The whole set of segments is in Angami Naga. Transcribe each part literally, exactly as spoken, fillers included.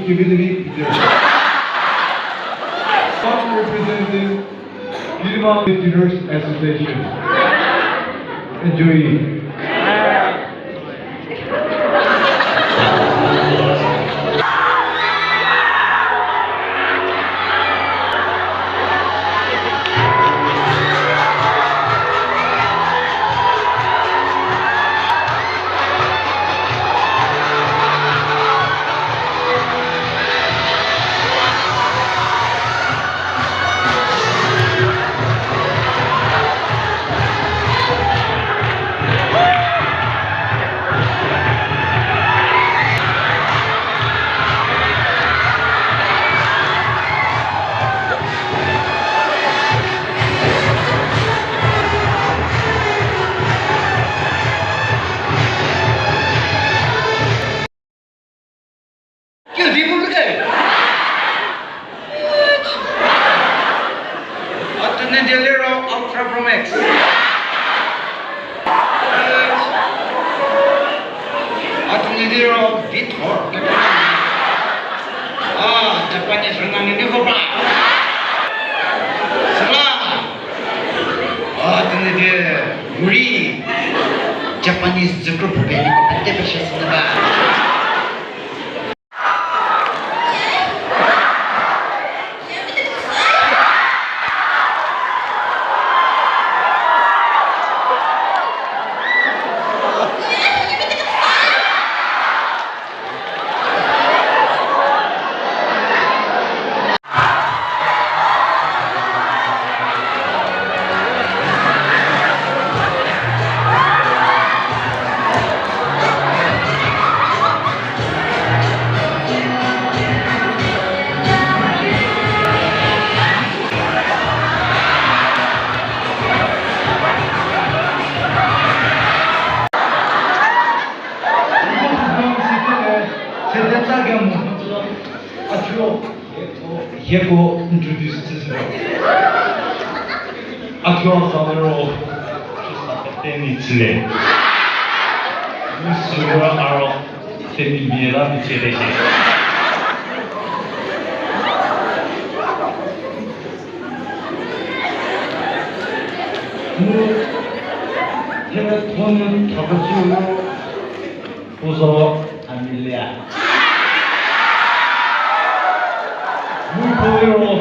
Kivilivi Peter. Song representing Kiriba Leaders Association. Enjoy. Kio di bu ke? A tenyi di liro Ultra Pro Max. A tenyi di liro Vithor. A, Japanese rüna nunu ko ba. Sala. A, tenyi di muri. Japanese zükro pube ni ko pete peshe sü ba. Hieko introduce chüshüro. A thuo sa liro, sa pete ni chülie. Mu süro aro, se ni mia la ni chülie shi. Mu, thie thonu thakecü ro, puo zo Amelia. Mu puo liro,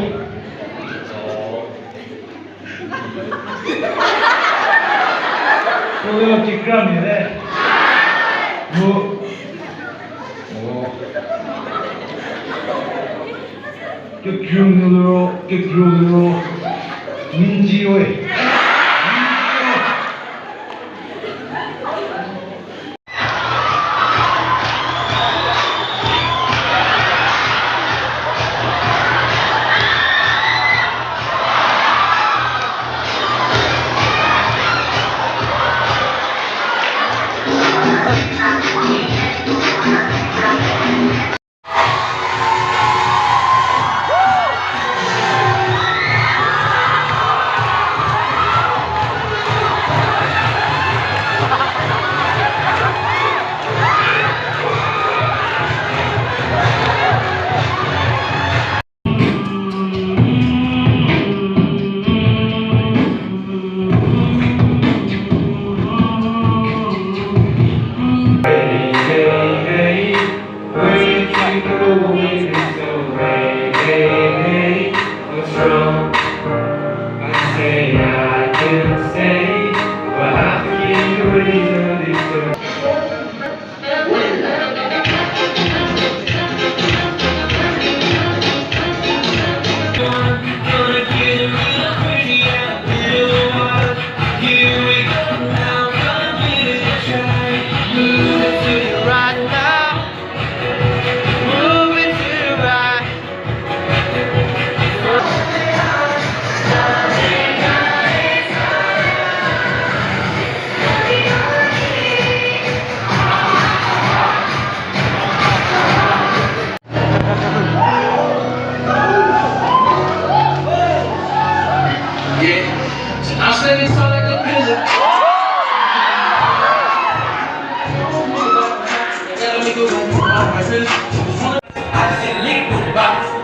puo liro Kikramia le. Mu, o. Kekriu nu liro, kekriu liro, Minji we. Dance